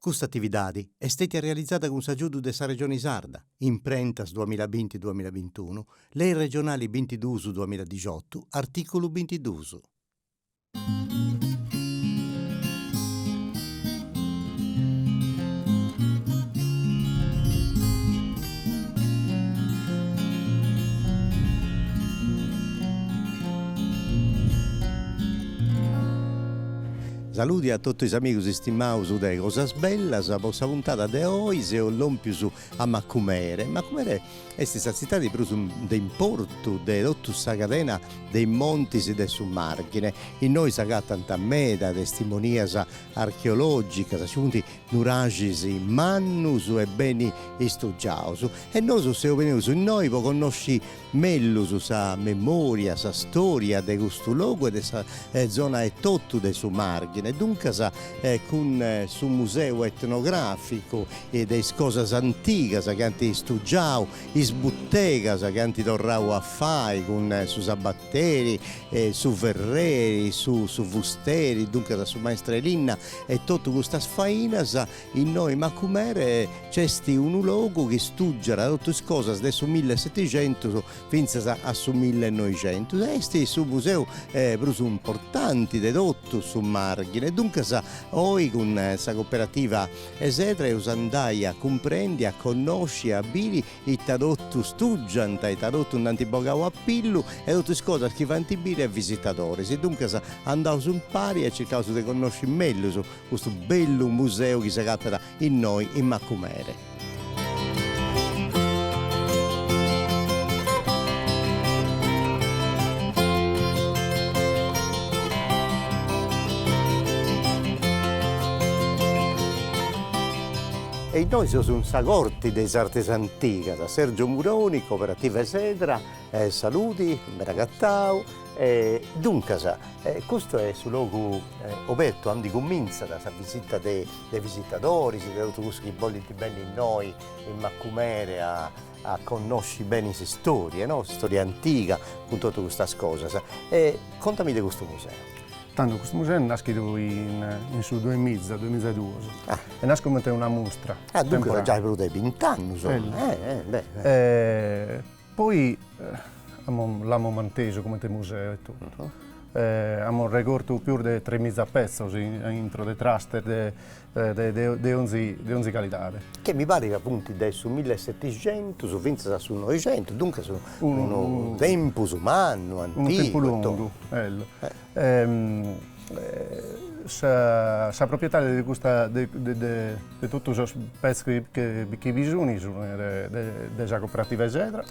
Custa atividadi est stètia realizada cun s'agiudu de sa Regioni Sarda, Imprentas duamillabinti duamillabintunu, Lei regionali bintiduus duamilladixotu, artìculu bintiduus. Saludi a totu is amigus istimaus de Cosas Bellas, po sa puntada de oi seus lòmpius a Macumere. Macumere est sa tzitadi prus de importu de totu sa cadena de is montis de su Màrghine. Innoi s'agatant meda testimonias archeològicas, nci funt nuraxis mannus e beni istugiaus. E nosu seus benius innoi po connosci mellus sa memoria, sa storia de custu logu e de sa zona etotu de su Màrghine, duncas cun su museu etnograficu de is cosas antigas chi ant istugiau, is butegas chi ant torrau a fai cun su sabateri, su ferreri, su su fusteri, duncas su maistru 'e linna e totu custas fainas Innoi in Macumere nc'est unu logu chi stugiat totu is cosas de su millesetixentus fintzas a su millenoixentus e est su museu prus importanti de totu su Màrghine. Duncas oi cun sa cooperativa Esedra eus andai a cumprendi, a connosci, a biri ita totu stugiant, ita totu nd'ant bogau a pillu e totu is cosas chi faint biri a is visitadoris. Duncas andaus impari e circaus de connosci mellus custu bellu museu chi s'agatat innoi in Macumere. E innoi seus in sa corti de is artes antigas, Sergio Muroni, Cooperativa Esedra, saludi, beni agatau E duncas, custu est su logu obertu aundi cumintzat sa visita de de visitadoris, de totu cussus chi bolint benni innoi in Macumere a a connosci beni s'istoria, no, s'istoria antiga cun totu custas cosas. E contami de custu museu. Tando, custu museu est naschidu in in su duemiza, duemizaeduos. Ah. Est naschidu comente una mustra. Ah, duncas giai prus de bint'annus. Eh, eh, beh. Poi l'amus mantesu comente museu e totu. Amus regortu pius de tremiza petzos intro de trastes de de onzi de onzi calidade. Che mi parit ca funt dae su millesetixentus fintzas a su noixentus, duncas unu tempus mannu, antigu. Unu tempus longu, bellu. Sa sa proprietade de custa de de de totu sos petzos chi chi bi sun sun de de sa cooperativa Esedra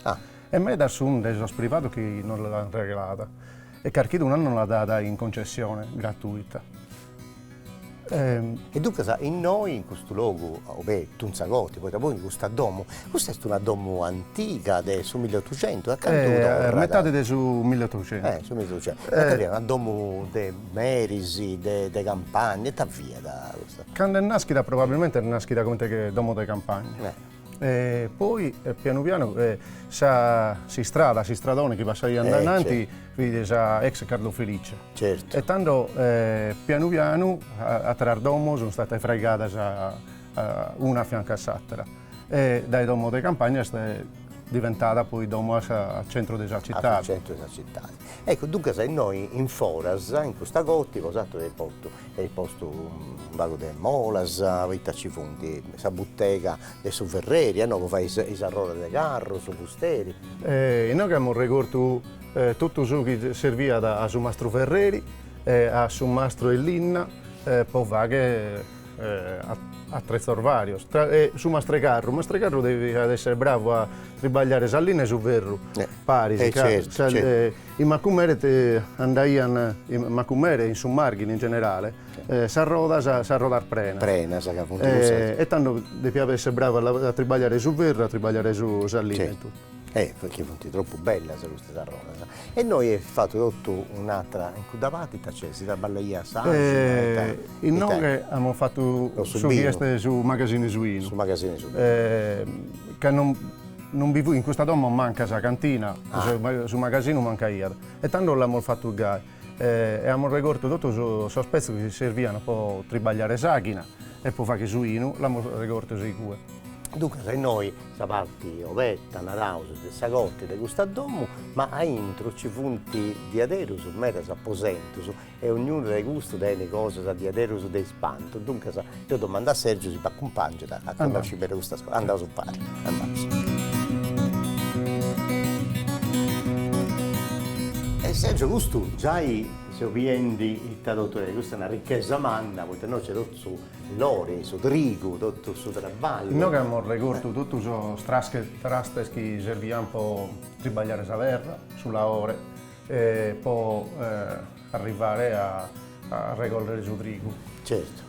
e medas sun de sos privados chi nos l'an regalada e carchiduna nos l'at dada in concessione gratuita. E duncas innoi in custu logu obertu in sa corti, poita poi custa domu, custa est una domu antiga de su milleotuxentus, a cantu torrat? Metade de su milleotuxentus. Eh, su milleotuxentus. E fiat una domu de meris, de de campagna, ita fiat custa? Cando est naschida probabilmente est naschida comente che domo de campagna. E poi pianu pianu sa s'istrada, s'istradone chi passaiat dae nanti fit sa ex Carlo Felice. Certu. E tando pianu pianu ateras domos sun istadas fraigadas una a fiancu a s'atera e dae domo de campagna est diventada poi domo a sa centru de sa citade. A su centru de sa citade. Ecco, duncas innoi in foras, in custa corti, bosatrus eis postu eis postu unu pagu de molas, poita ci funt sa butega de su ferreri, no, po fai is arrodas de carru, su fusteri. Inoghe amus regortu totu su chi serviat a su mastru ferreri e a su mastru 'e linna po fagher atretzos varios, e su mastru 'e carru, mastru 'e carru deviat essere bravu a tribagliare sa linna e su ferru paris, ca in Macumere andaian, in Macumere e in su Marghine in generale, sas rodas sas rodas prenas. Prenas, ca funt cussas. E tando depiat essere bravu a tribagliare su ferru, a tribagliare su sa linna e totu. Eh, perché funt tropu bellas custas arrodas. E innoi est fatu totu un'atra, in cudda parti ita c'est, si traballaiat s'àxina ita. Inoghe amus fatu su chi est su magasinu 'e su 'inu. Su magasinu 'e su 'inu. Ca non non bi fut, in custa domo mancat sa cantina, su magasinu mancaiat e tando l'amus fatu gai. E amus regortu totu sos petzos chi servian po tribagliare s'àghina e po fagher su 'inu, l'amus regortos igue. Duncas innoi sa parti oberta, naraus, de sa corti de custa domu, ma aintru ci funt diaderus medas aposentus e ognunu de custus tenit cosas diaderus de ispantu, duncas deu domandu a Sergiu si m'acumpangiat a connosci beni custas cosas, andaus impari, andaus. E Sergio custu giai seu biendi ita totu est, custa est una richesa manna, poita innoi nc'est totu su lori, su trigu, totu su traballu. Inoghe amus regortu totu sos trastes chi servian po tribagliare sa terra, su laore, e po arrivare a regòllere su trigu. Certu.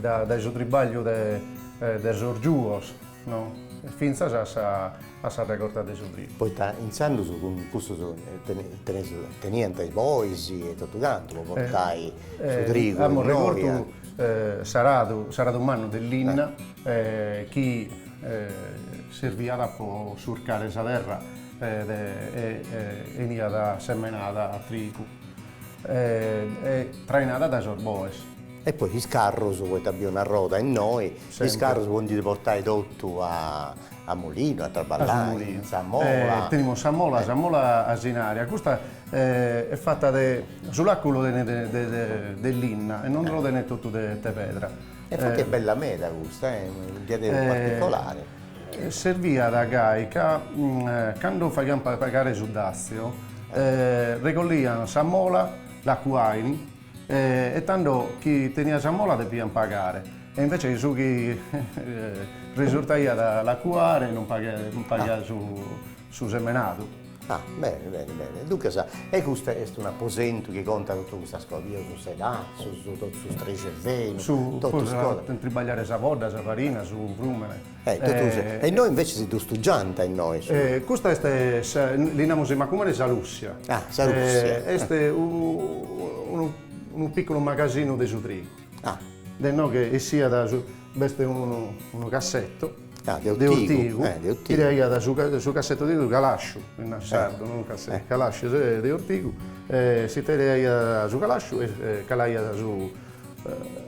Dae su tribagliu de de sos giuos, no, fintzas a sa a sa regorta de su trigu. Poita intzandus cun cussus teniant is bois e totu cantu po portai su trigu Amus regortu s'aradu, s'aradu mannu de linna chi serviat po surcare sa terra e 'eniat semenada a trigu e trainada dae sos boes. E poi is carrus, poita biu una roda innoi, is carrus po ndi portai totu a mulinu, a traballai, in sa mola. Tenimus sa mola, sa mola asinaria, custa est fata de, su laccu lu tenet de linna e non lu tenet totu de pedra. E infati est bella meda custa, diaderus particolari. Serviat gai ca cando faghian pagare su datzio regollian sa mola, l'acuain e tando chi teniat sa mola depian pagare e invece su chi risurtaiat a l'acuare non pagaiat su semenadu. Ah, bene, bene, bene. Duncas, e custu est un'aposentu chi contat totu custas cosas, biu su sedatzu, su totu su strexu 'e fenu, Su totu is cosas. Po tribagliare sa podda, sa farina, su frùmene. Eh, totu custu. E innoi invece si ddu stugiant innoi su. Custa est sa, li namus in Macumere sa Russia. Ah, sa Russia. Est unu unu picculu magasinu de su trigu. Ah. De inoghe essiat su, b'est unu unu cassetto. Ah, de ortigu. De ortigu. Tiraiat su su cassetto de ortigu, calasciu in sardu, non cassetto, calasciu de ortigu, si tiraiat su calasciu e calaiat su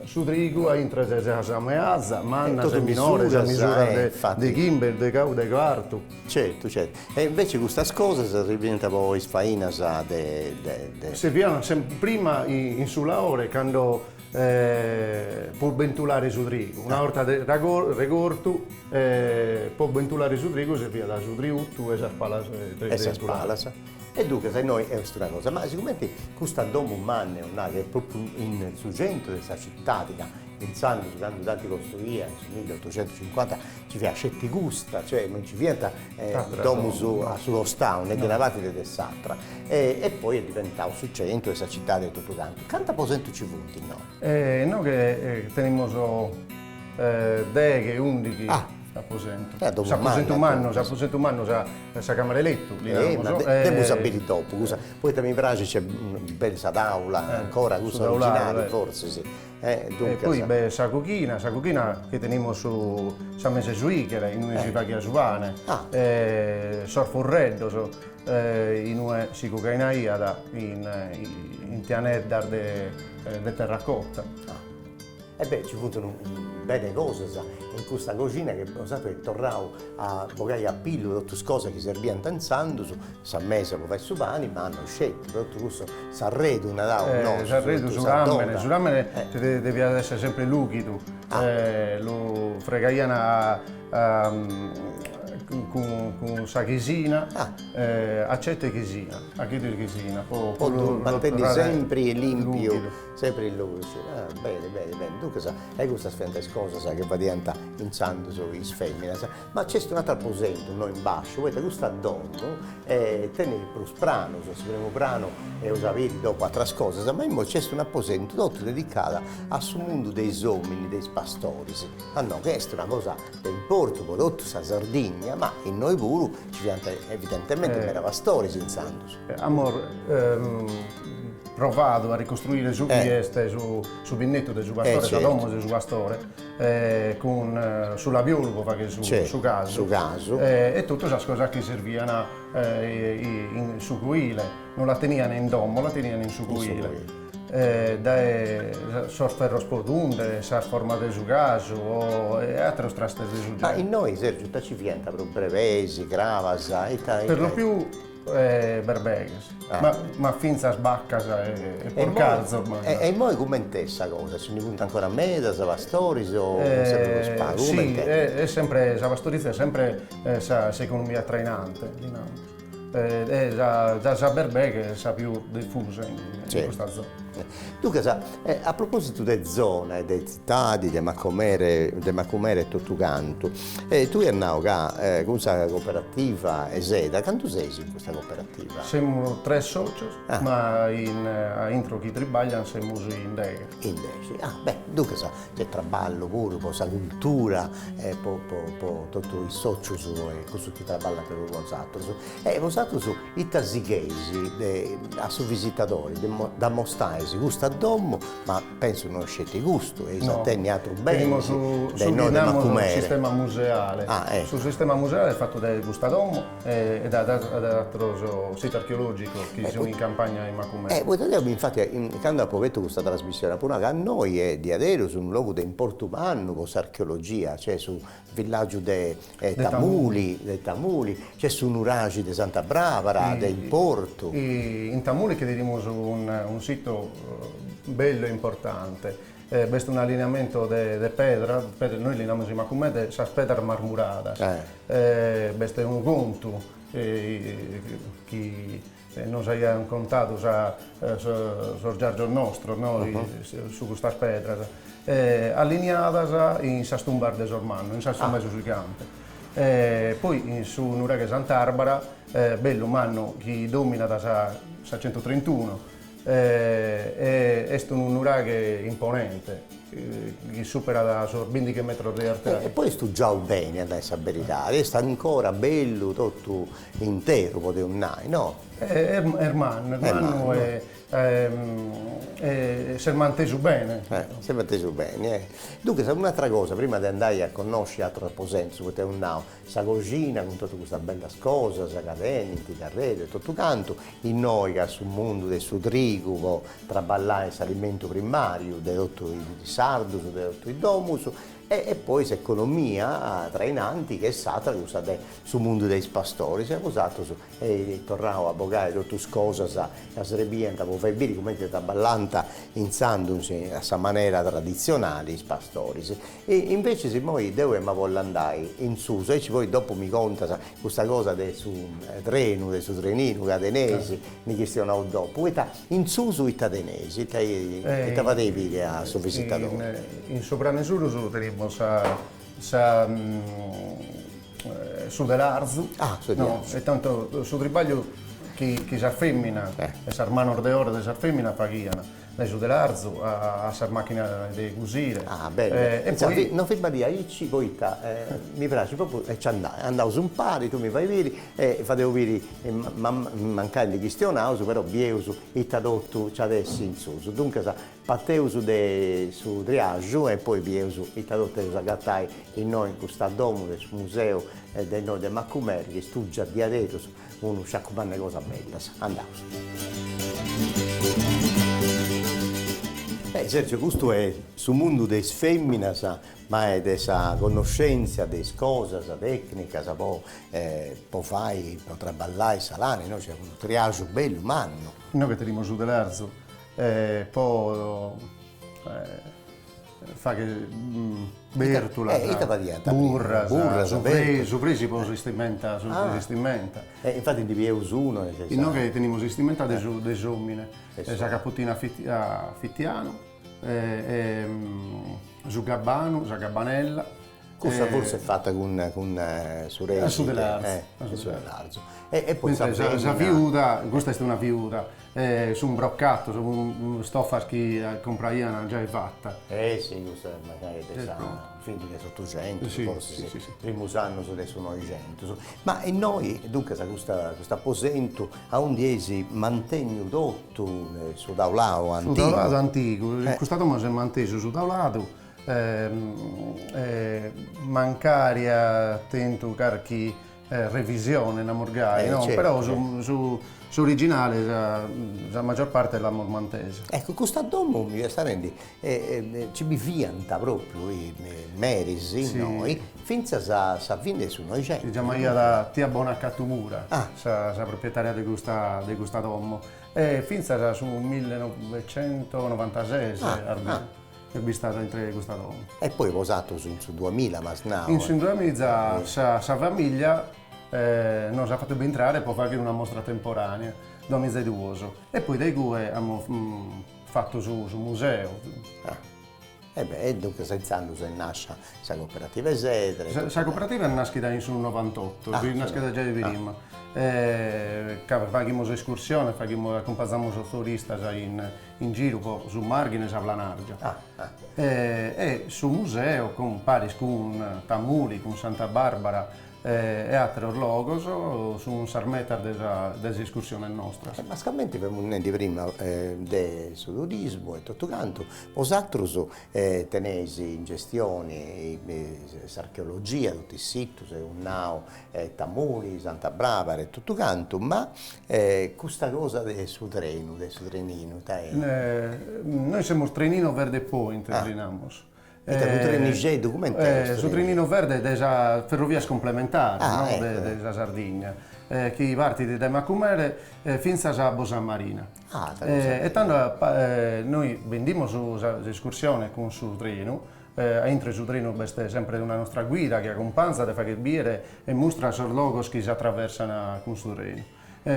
su trigu a intro de sa meaza, mannas e minores, a misura de chimbe, de de cuartu. Certu, certu. E invece custas cosas serviant po is fainas de de. Serviant prima in su laore cando Po bentulare su trigu, una 'orta regortu, po bentulare su trigu serviat su triutu e sas palas de E sas palas. E duncas innoi est una cosa, ma sigumenti custa domu manna eus nau chi est propriu in su centru de sa citadi, ca intzandus candu dd'ant costruia in su milliotocentucincuanta nci fiat sceti custa, cioè non nci fiant domus a su costau, ne de una parti ne de s'atra, e poi est diventau su centru de sa citadi e totu cantu. Cantu aposentus ci funt innoi? Inoghe tenimus deghe, undighi aposentus. S'aposentu mannu, s'aposentu mannu, sa camera 'e lettu, li naramus. Dd'emus a biri dopu, cussa, poita mi praxit nc'est beni sa taula ancora, cussa originali fortzis E poi b'est sa coghina, sa coghina chi tenimus sa mesa 'e suighere in ue si faghiat su pane, sos furreddos in ue si coghinaiat in tianeddas de terracotta. E beh, ci funt unu bene cosas in custa coxina chi bosatrus eis torrau a bogai a pillu totus is cosas chi serbiant intzandus, sa mesa po fai su pani, ma no sceti, totu cussu, s'arredu naraus nosu. S'arredu, su ràmene, su ràmene deviat essere sempre lùghidu, lu fregaian cun sa chisina, aceto e chisina, achetu e chisina po ddu mantenni sempri limpiu, sempri lùcidu, ah beni beni beni, duncas e custas fiant is cosas chi fadiant intzandus is feminas Ma nc'est un'atru aposentu innoi in basciu, poita custa domu tenit prus pranus, su primu pranu eus a biri dopu atras cosas, ma immoi nc'est un'aposentu totu dedicada a su mundu de is ominis, de is pastoris, a no, chi est una cosa de importu po totu sa Sardigna, ma innoi puru nci fiant evidentementi meda pastoris intzandus. Amus. provadu a ricostruire su chi est su su pinnetu de su pastore, sa domo de su pastore, cun su labiolu po fagher su su casu, su casu e totu sas cosas chi servian in su cuile, non la tenian in domo, la tenian in su cuile. Dae sos ferros po tundere, sas formas de su casu o e ateros trastes de su genere. Ma innoi Sergio ita ci fiant prus brebeis, crabas, ita Per lo più berbeghes, ma ma fintzas baccas e porcarzos. E immoi cument'est sa cosa? Ci ndi funt ancora medas pastoris o sempri prus pagu? Si, est sempre, sa pastorizia est sempre sa s'economia trainante, li namus. E sa sa berbeghe est sa pius difusa in custa zona. Duncas, a propositu de zona e de tzitadi de Macumere de Macumere e totu cantu, tui as nau ca cun sa cooperativa Eseda, cantu seis in custa cooperativa? Semus tres socios, ma in a intro chi tribaglian semus in deghe. In dexi, ah beh, duncas c'est traballu puru po sa cultura e po po po totu is socius e cussus chi traballant cun bosatrus. E bosatrus ita sigheis de a su visitadori, dd'amostais custa domu, ma pensu no sceti custu, eis a tenni atrus benis de innoi de Macumere. Su sistema museale. Ah, ecco. Su sistema museale est fatu de custa domu e de ateros sitos archeologicos chi sun in campagna in Macumere. E poita deu infati candu apu obertu custa trasmissioni apu nau ca innoi est diaderus unu logu de importu mannu po s'archeologia, c'est su villaggiu de Tamuli, de Tamuli, c'est su nuraxi de Santa Brabara de importu. In Tamuli che tenimus unu situ bellu e importante, b'est un'allineamento de pedra, nois li namus in Macumere sas pedras marmuradas, b'est unu contu chi nos aian contadu sos giargios nostros no su custas pedras alliniadas in sas tumbas de sos mannos, in sas tumbas de su gigante. Poi in su nuraghe Sant'Arbara, bellu mannu chi dominat sa sa centotrintunu, e est unu nuraghe imponente chi superat sos bindighi metros de artària. E poi est giau beni, a nai sa beridadi, est ancora bellu totu interu podeus nai, no? Est mannu, est mannu e e s'est mantesu bene. S'est mantesu beni, eh. Duncas un'atra cosa, prima de andai a connosci atrus aposentus, poita eus nau, sa coxina cun totu custas bellas cosas ca tenint, arredu e totu cantu, innoi ca su mundu de su trigu po traballai s'alimentu primariu de totu is sardus, de totu is domus, E poi s'economia trainanti chi est s'atra cussa de su mundu de is pastoris e bosatrus eis torrau a bogai totu is cosas ca srebiant po fai biri cumenti traballant intzandus a sa manera traditzionali is pastoris. E invecis immoi deu emu a bolli andai in susu, aici poi dopu mi contas custa cosa de su trenu, de su treninu ca teneis, ndi chistionaus dopu, poita In susu ita teneis? Ita ita fadeis biri a su visitadori? In su pranu 'e susu tenimus sa sa su telarzu, ah su telarzu, e tantu su tribagliu chi chi sas feminas e sas manos de oro de sas feminas faghian dae su telarzu a sas macchinas de cusire. Ah bellu, e poi no firmadì aici poita mi praxit propriu e ci andai, andaus impari, tui mi fai biri E fadeus biri, mancai ndi chistionaus, però bieus ita totu nci at essi in susu. Duncas parteus de su triaxu e poi bieus ita totu eus agatai innoi in custa domu de su museu de innoi de Macumere chi stùgiat diaderus unu sciacu mannu 'e cosas bellas. Andaus. Sergio, custu est su mundu de is feminas ma est de sa connoschèntzia de is cosas tècnicas po po fai, po traballai sa lana, innoi nc'est unu triaxu bellu mannu. Inoghe tenimus su telarzu po fagher bertulas, ita fadiant? Burras, burras, su fresi, su fresi po s'istimenta, su s'istimenta. E infati ndi bieus unu. Inoghe tenimus s'istimenta de su de s'omine, sa caputina a fitianu e su gabbanu, sa gabbanella. Cussa forsi est fata cun cun su A su telarzu. Eh, su telarzu. E e poi sa sa fiuda, custa est una fiuda, sun broccatos, istofas chi compraian giai fata. Eh si, custa magari de sa fini de s'Otuxentus, forsis, primus annus de su Noixentus. Ma innoi, duncas, custa custu aposentu aundi eis mantenniu totu su taulau antigu. Su taulau antigu, in custa domo s'est mantesu su tauladu, mancari at tentu carchi revisione, namus gai, no, però su s'originale sa sa maggior parte l'amus mantesa. Ecco, custa domo mi fiast narendi nci biviant propriu is meris innoi fintzas a sa fini de su Noixentus. Si giamaiat tia Bonacatu Mura sa sa proprietaria de custa de custa domo e fintzas a su millenovecentonovantases est bistada intre custa domo. E poi bosatrus in su duamilla m'as nau. In su duamilla sa sa familia nos at fatu bintrare po fagher una mostra temporanea, duamiza e duos, e poi dae cue amus fatu su su museu. E beh, e duncas intzandus est nàscia sa cooperativa Esedra. Sa sa cooperativa est nàschida in su novantotto, fit nàschida giai prima, ca faghimus escursiones, faghimus, acumpanzamus sos turistas in in giru po su Màrghine e sa Planàrgia. E su museu cun paris cun Tamuri, cun Santa Barbara e àteros logos sun sas metas de sa de sas escursiones nostras. E mascamenti femus nendi prima de su turismu e totu cantu, bosatrus teneis in gestioni s'archeologia, totu is situs, eus nau Tamuri, Santa Brabara e totu cantu, ma custa cosa de su trenu, de su treninu, ita est? Nois semus Trenino Verde Point, li namus. Ita unu trenixeddu, cumenti est? Su trenino verde de sas ferrovias complementares no de sa Sardigna, chi partit dae Macumere fintzas a Bosa Marina. E tando nois bendimus s'escursione cun su trenu, A intro 'e su trenu b'est sempre una nostra guida chi acumpanzat e faghet bìere e mustrat sos logos chi s'atraversan cun su trenu,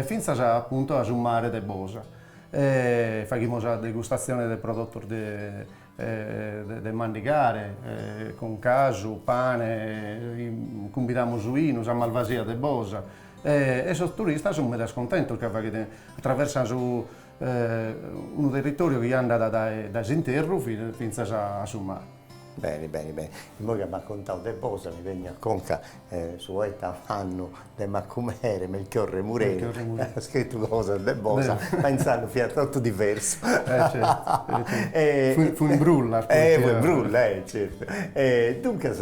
fintzas apuntu a su mare de Bosa. Faghimus sa degustatzione de prodotos de de mandigare cun casu, pane, cumbidamus su 'inu, sa malvasia de Bosa e sos turistas sun medas cuntentos ca faghet atraversan su Unu territòriu chi andat dae s'interru fintzas a su mare. Beni, beni, beni. Immoi chi m'as contau de Bosa mi benit a conca su poeta mannu de Macumere, Melchiorre Murenu, at scritu cosas de Bosa, ma intzandus fiat totu diversu. Eh certu, fun brullas. Eh fun brulla, eh certu. Duncas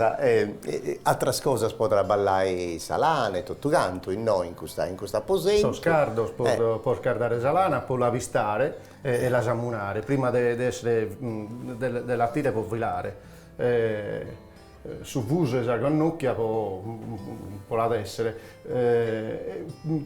ateras cosas po traballai sa lana e totu cantu innoi in custa in custu aposentu. Sos cardos po po scardare sa lana, po la pistare e la samunare prima de de essere de la 'atire po filare. Su fusu 'e sa cannocchia po po la tessere.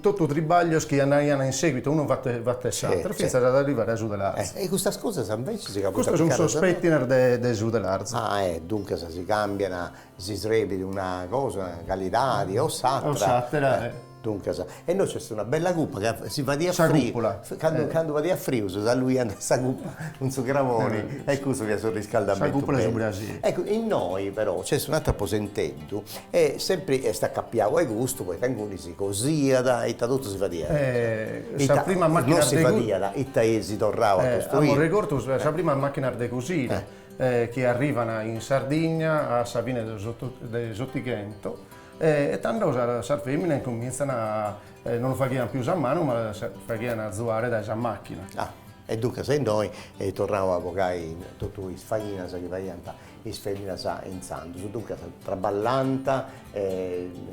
Totu tribaglios chi andaian in seguito unu fatu 'e s'ateru finzas ad arrivare a su telarzu. E custas cosas invecias ca Custos sun sos pettines de de su telarzu. Ah e duncas si cambian si srebit una cosa, una calidadi o s'atra. O s'atera. Duncas, e innoi nc'est una bella cupa ca si fadiat frius. Sa cupula. Candu candu fadiat frius s'alluiant sa cupa cun su cravoni e cussu fiat su riscaldamentu. Sa cupula 'e su braseri. Eccu, innoi però nc'est un'atru aposenteddu e sempri est acapiau a custu poita inguni si cosiat, ita totu si fadiat. Sa prima macchina de. Non si fadiat, ita eis torrau a costruiri. Amus regortu sa prima macchinas de cosire chi arrivan in Sardigna a sa fine de s'Otighento e tando sas feminas incomintzan a, non lu faghian pius a manu ma si faghian azuare dae sa macchina. Ah, e duncas innoi eis torrau a bogai totu is fainas chi faiant is feminas intzandus, duncas traballànt,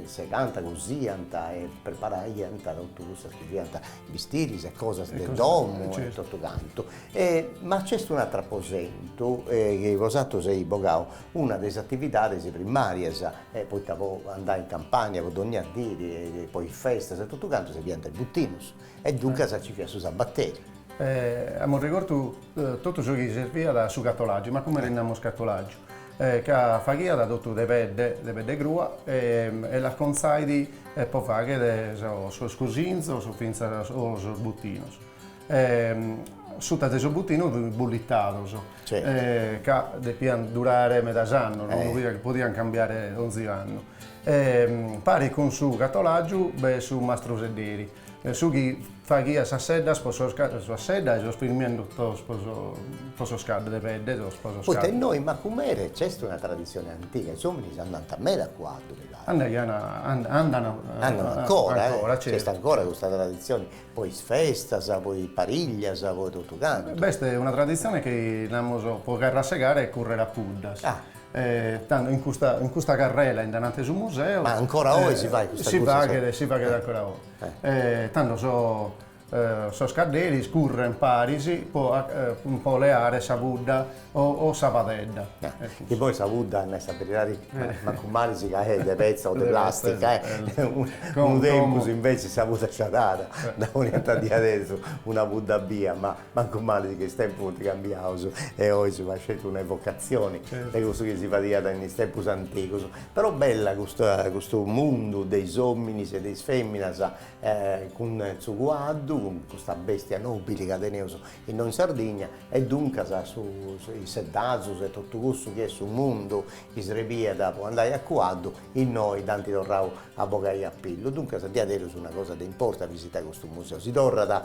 segànt, cosiant e preparaiant totu cussas chi fiant bistiris e cosas de domu e totu cantu. E ma nc'est un'atru aposentu chi bosatrus eis bogau una de is atividadis primarias, poita po andai in campagna po dogna dì, po is festas e totu cantu serbiant is butinus e duncas nci fiat su sabateri. Amus regortu totu su chi serviat a su catolàgiu, ma comente li namus catolàgiu, ca faghiat totu de pedde, de pedde crua e l'acontzait po fagher sos cosinzos o fintzas sos butinos. Suta de su butinu fin bullitados, ca depian durare medas annos, non podian cambiare onzi annu. Paris cun su catolàgiu b'est su mastru sedderi, su chi faghiat sas seddas po sos sa sedda e sos firmientos po po sos caddos de pedde po sos Poita innoi in Macumere nc'est una traditzione antiga, is ominis andant meda a cuaddu, mi parit. Andaian, andant Andant ancora, eh, nc'est ancora custa traditzioni po is festas, po is pariglias, po totu cantu. B'est una traditzione chi namus po carrasegare e currere a puddas. Ah. Tando in custa in custa carrela in dananti 'e su museu. Ma ancora oi si fait custa cursa? Si faghet, si faghet ancora oi. Tando sos sos cadderis curren paris po po leare sa pudda o o sa padedda. Chi poi sa pudda, a nai sa beridadi, mancu mali si ca est de petza o de plastica, unu tempus inveci sa pudda sciadada, dda poniant diaderus una pudda bia, ma Mancu mali chi is tempus funt cambiaus e oi si fait sceti una evocatzioni de cussu chi si fadiat in is tempus antigus. Però bella custa custu mundu de is ominis e de is feminas cun su cuaddu, cun custa bestia nobili ca teneus innoi in Sardigna e duncas su is seddazus e totu cussu chi est su mundu chi srebiat po andai a cuaddu, innoi dd'ant torrau a bogai a pillu. Duncas diaderus una cosa de importu a visitai custu museu. Si torrat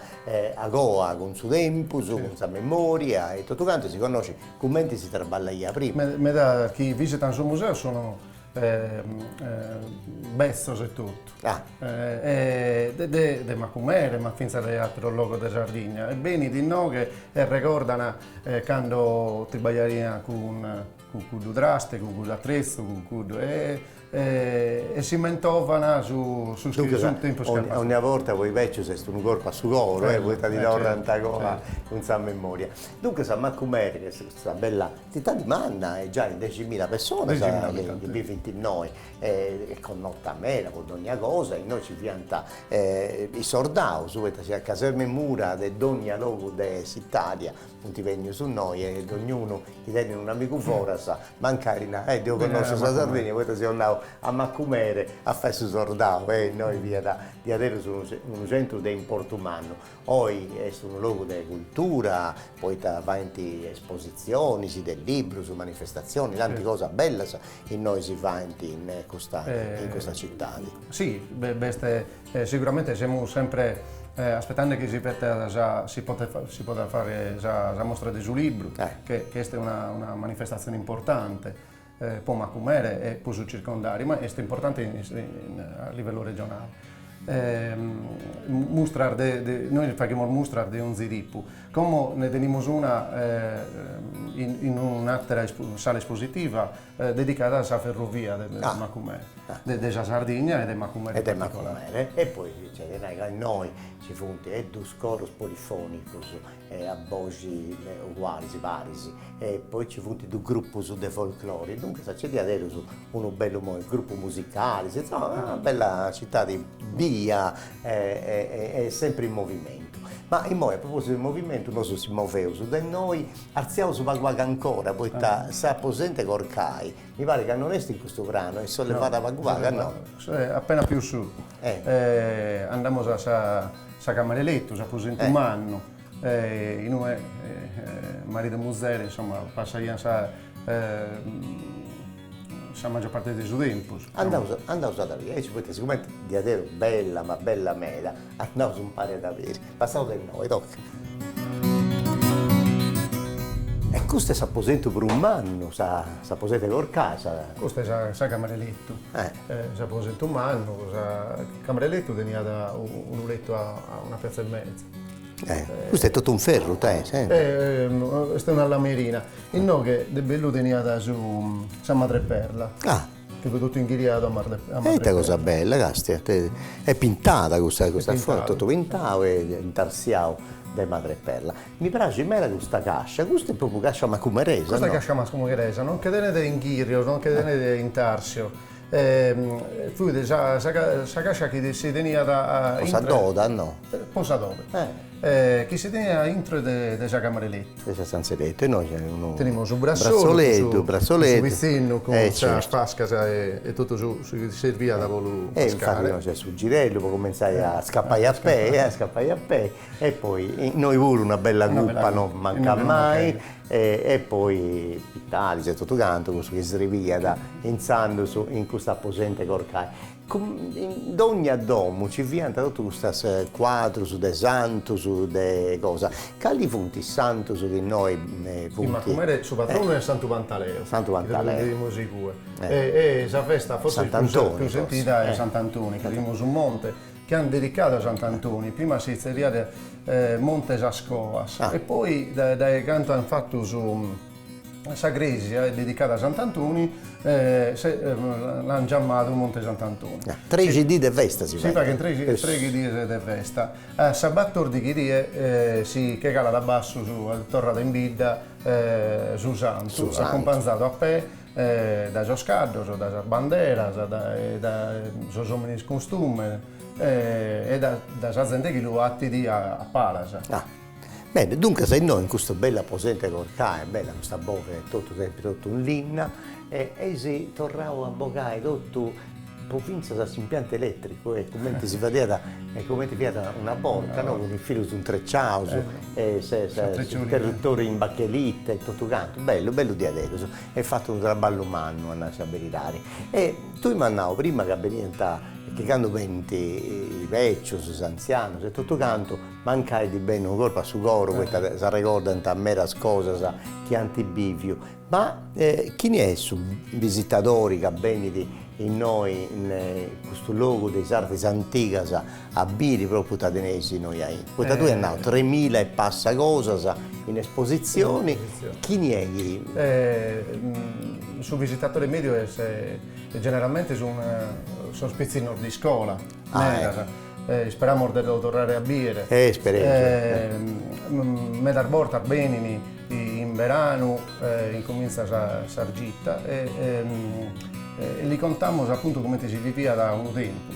agoa cun su tempus, cun sa memoria e totu cantu e si connoscit cumenti si traballaiat prima. Meda chi visitan su museu sun betzos e totu. Ah. De de Macumere, ma fintzas de ateros logos de Sardigna e benint inoghe e regordan cando tribagliaian cun cun cuddu traste, cun cuddu atretzu, cun cuddu e e si mentovan su su su tempus chi est Onnia borta po is becius est unu corpu a su coru, eh, poita ti torrant agoa cun sa memoria. Duncas a Macumere, chi est custa bella tzitadi manna e giai deximila personas chi bivint innoi, est connota meda po dogna cosa, innoi ci fiant is sordaus, poita sa caserma 'e Mura de dogna logu de s'Italia Funt bennius innoi e dognunu chi tenit un'amigu foras, mancari nat, eh deu connosciu sa Sardigna poita seu andau a Macumere a fai su sordau e innoi fiat diaderus unu centru de importu mannu. Oi est unu logu de cultura, poita faint espositzionis de librus, manifestatzionis, tanti cosas bellas innoi si faint in custa in custa citadi. Si, b'est Siguramente semus sempre aspetende chi si fetat sa si potet si podat fagher sa sa mostra de su libru, che est una una manifestatzione importante po Macumere e po su circondariu, ma est importante in a livellu regionale. Mustras de de nois faghimus mustras de onzi tipu, como nde tenimus una in in un'atera sala espositiva dedicada a sa ferrovia de Macumere, de sa Sardigna e de Macumere in particolare. E de Macumere, e poi nc'est de nai ca innoi nci funt e dus corus polifonicus a boxi ugualis, paris, e poi nci funt dus grupus de folclori, duncas nc'est diaderus unu bellu grupus musicalis, insoma una bella citadi bia e sempri in movimentu. Ma immoi a propositu de movimentu nosu si moveus de innoi Artziaus pagu pagu ancora, poita s'aposentu 'e corcai, mi parit ca non est in custu pranu, est sollevada pagu pagu, no? Appena pius su. Andamus a sa sa camera 'e lettu, s'aposentu mannu, inue maridu e muzere, insomma, passaian sa sa maggior parte de su tempus. Andaus andaus a dda biri, aici poita sigumenti diaderus bella ma bella meda, andaus umpari a dda biri. Passaus de innoi, toca. E custu est s'aposentu prus mannu, s'aposentu 'e corcai, sa. Custa est sa sa camera 'e lettu. S'aposentu mannu, sa camera 'e lettu teniat unu lettu a una piazza e mezza. Custu est totu in ferru, te, Est una lamierina. Inoghe de bellu teniat su sa madreperla. Ah. Chi fut totu inghiriadu a madreperla. E ite cosa bella, castia, est pintada custa custa foto, totu pintau e intarsiau de madreperla. Mi praxit meda custa cascia, custa est propriu cascia macumeresa, no? Custa est cascia macumeresa, non che tenet inghirios, non che tenet intarsio. Fuit sa sa cascia chi si teniat Po sa doda, no? Po sa doda. Chi si teniat a intro de sa camera 'e lettu. De sa stanza 'e lettu, e innoi c'est unu. Tenimus su brassolu, su pitzinnu cun sas fascas e totu su chi serviat po lu fascare. E infati innoi c'est su girellu po cumentzai a scapai a pei, a scapai a pei, e poi innoi puru una bella cupa non mancat mai, e poi pitalis e totu cantu cussu chi srebiat intzandus in custu aposentu 'e corcai. In dogna domu ci fiant totu custas cuadrus de santus, de cosa. Cali funt is santus chi innoi funt? In Macumere su patronu est Santu Pantaleo. Santu Pantaleo. Chi ddu bidimus igue. E sa festa fortzis prus sentida est Sant'Antoni, chi tenimus su monte, chi ant dedicadu a Sant'Antoni, prima si tzerriat Monte Sas Coas e poi dae cantu ant fatu su Sa crèsia est dedicada a Sant'Antoni e l'ant giamadu Monte Sant'Antoni. Trexi diis de festa si fait. Si faghent trexi dies de festa. A sa batòrdighi die si che calat a bassu, torrat in bidda su santu, acumpanzadu a pè dae sos caddos, dae sas banderas, dae sos òmines in costume e dae sa zente chi lu 'atit a palas. Bene, duncas innoi in custu bellu aposentu 'e corcai, bella custa boveda e totu sempri totu in linna, e eis torrau a bogai totu po fintzas a s'impiantu eletricu e cumenti si fadiat e cumenti fiat una borta, no, cun is filus intreciaus e s'interrutori in bachelite e totu cantu, bellu bellu diaderus, eis fatu unu traballu mannu a nai sa beridadi. E tui m'as nau prima ca beniant, chi candu benint is becius, is antzianus e totu cantu, Mancai ddi benit unu corpu a su coru poita s'arregordant medas cosas chi ant biviu, ma chini est su visitadori ca benit innoi in custu logu de is artis antigas a biri propriu ita teneis innoi aintru? Poita tui as nau tremila e passa cosas in espositzioni, chini est chi. Su visitatore mediu est generalmente sun sos pitzinnos de iscola, medas Isperamos de ddu torrare a bìere. Ispereus. Medas bortas benin in beranu, incomintzat sa gita e li contamos apuntu comente si viviat unu tempus.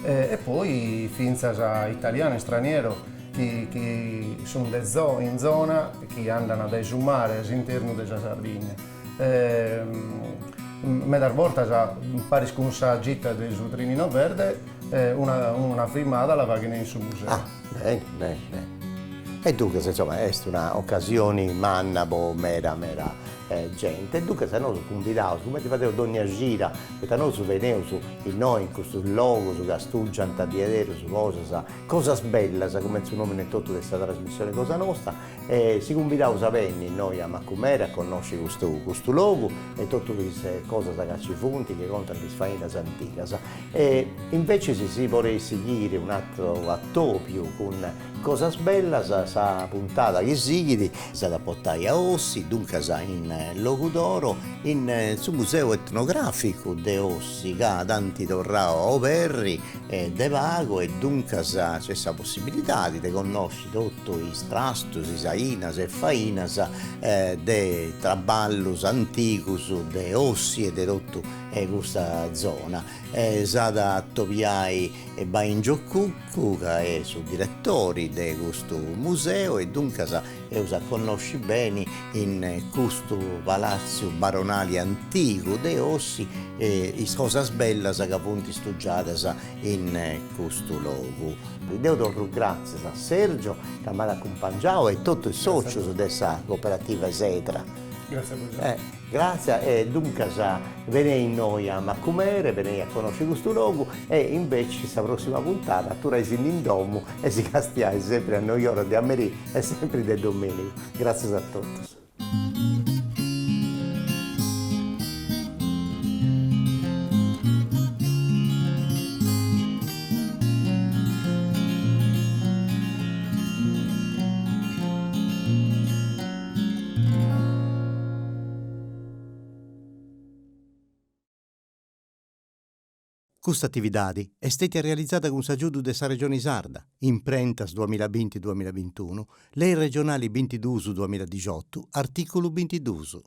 E poi fintzas italiano e straniero chi chi sun de in zona chi andan dae su mare a s'internu de sa Sardigna. Medas bortas paris cun sa gita de su Trenino Verde Una una frimmada la faghen in su museu. Ah, beni, beni, beni. E duncas, insoma, est una ocasioni manna po meda meda genti. E duncas nosu cumbidaus, cumenti fadeus dònnia cida, poita nosu beneus innoi in custus logus ca stugiant diaderus cosas, cosas bellas, cumenti su nomini etotu de sa trasmissioni cosa nosta, E si cumbidaus a benni innoi a Macumere a connosci custu custu logu e totu is cosas ca ci funt chi contant is fainas antigas. E invecis si boleis sighiri un'atru atobiu cun Cosas Bellas, sa puntada chi sighit s'at a portai a Ossi, duncas in Logudoro, in su Museu Etnograficu de Ossi ca dd'ant torrau a oberri de pagu e duncas c'est sa possibilidadi de connosci totu is trastus, is ainas e fainas de traballus antigus de Ossi e de totu custa zona. S'at a atobiai Baingio Cuccu ca est su diretori de custu museu e duncas eus a connosci beni in custu palatziu baronali antigu de Ossi is cosas bellas ca funt stugiadas in custu logu. Deu torru gràtzias a Sergio ca m'at acumpangiau e totu is sòcius de sa cooperativa Esedra. Gràtzias a bois. Gràtzias e duncas benei innoi a Macumere, benei a connosci custu logu e inveci sa prossima puntada aturai·si·ndi in domu e si castiai sempri a noioras de a merì e sempri de dominigu. Gràtzias a totus. Custa atividadi est stètia realizada cun s'agiudu de sa Regioni Sarda, Imprentas duamilla binti duamilla bintunu, Lei regionali bintiduus duamilla dixiotu, artìculu bintiduus.